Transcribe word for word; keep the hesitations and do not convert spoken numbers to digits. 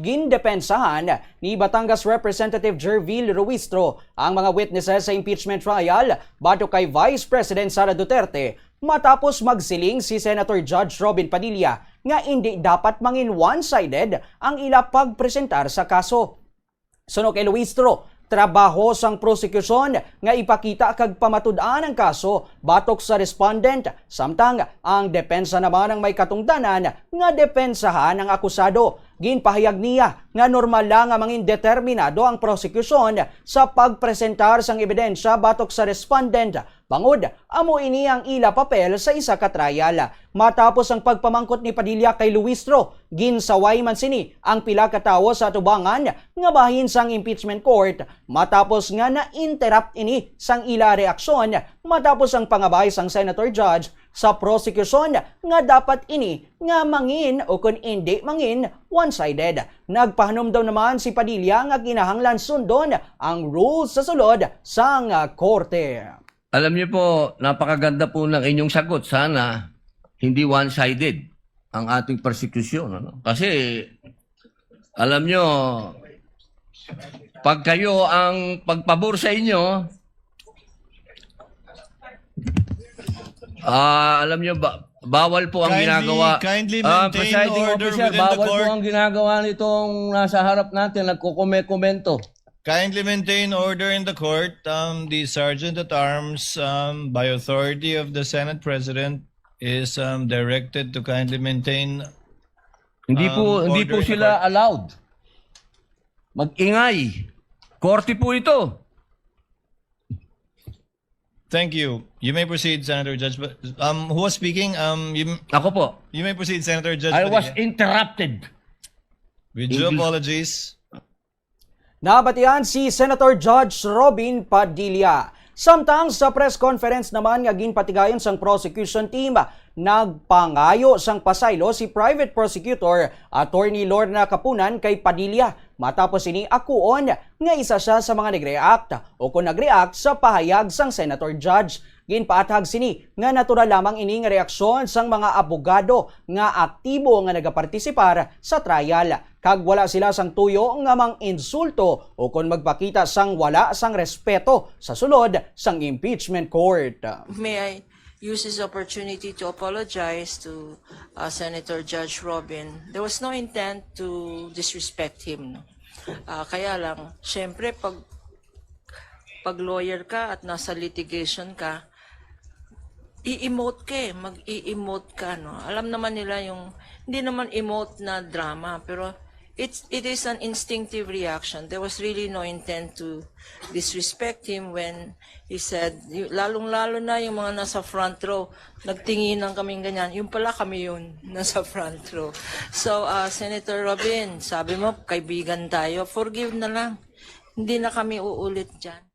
Gindepensahan ni Batangas Representative Gerville Ruistro ang mga witnesses sa impeachment trial batok kay Vice President Sara Duterte matapos magsiling si Senator Judge Robin Padilla nga indi dapat mangin one-sided ang ila pagpresentar sa kaso. Suno kay Luistro, trabaho sang prosekusyon nga ipakita kag pamatud-an ang kaso batok sa respondent, samtang ang depensa naman ang may katungdanan nga depensahan ang akusado. Ginpahayag niya nga normal lang nga mangin determinado ang prosekusyon sa pagpresentar sang ebidensya batok sa respondent, bangod amo ini ang ila papel sa isa ka trial. Matapos ang pagpamangkot ni Padilla kay Luistro, ginsaway man sini ang pila ka tawo sa atubangan nga bahin sang impeachment court matapos nga na-interrupt ini sang ila reaksyon matapos ang pangabay sang Senator Judge sa prosekusyon nga dapat ini nga mangin o kon indi mangin one-sided. Nagpahanumdom naman si Padilla nga kinahanglan sundon ang rules sa sulod sang korte. Alam niyo po, napakaganda po ng inyong sagot. Sana hindi one-sided ang ating persecution, ano? Kasi, alam niyo, pag kayo ang pagpabor sa inyo, ah, alam niyo, ba, bawal po ang Kindly, ginagawa. Kindly Ah, maintain presiding order officer, within the bawal po court. Ang ginagawa nitong nasa harap natin, nagkukume-komento. Kindly maintain order in the court. Um, the sergeant at arms, um, by authority of the Senate President, is, um, directed to kindly maintain Hindi po, um, hindi order po in the sila court. Allowed. Mag-ingay. Korte po ito. Thank you. You may proceed, Senator Judge. But, um, who was speaking? Um, you, Ako po. You may proceed, Senator Judge I was Padilla. Interrupted. With due English. Apologies. Nabatian si Senator Judge Robin Padilla. Samtang sa press conference naman nga ginpatigayon sang prosecution team, nagpangayo sang pasaylo si Private Prosecutor Attorney Lorna Kapunan kay Padilla matapos ini akuon nga isa siya sa mga nag-react o kon nag-react sa pahayag sang Senator Judge. Ginpaathag sini nga natural lamang ini nga reaksyon sang mga abogado nga aktibo nga nagapartisipar sa trial, kag wala sila sang tuyo nga mang-insulto o kon magpakita sang wala sang respeto sa sulod sang impeachment court. May I use this opportunity to apologize to, uh, Senator Judge Robin. There was no intent to disrespect him, no? Ah, kaya lang, syempre, pag, pag lawyer ka at nasa litigation ka, i-emote ka eh, mag-i-emote ka, no? Alam naman nila yung, hindi naman emote na drama, pero it's, it is an instinctive reaction. There was really no intent to disrespect him when he said, y-, lalong-lalo na yung mga nasa front row, nagtinginan kaming ganyan. Yung pala kami yun, nasa front row. So, ah, Senator Robin, sabi mo, kaibigan tayo, forgive na lang. Hindi na kami uulit dyan.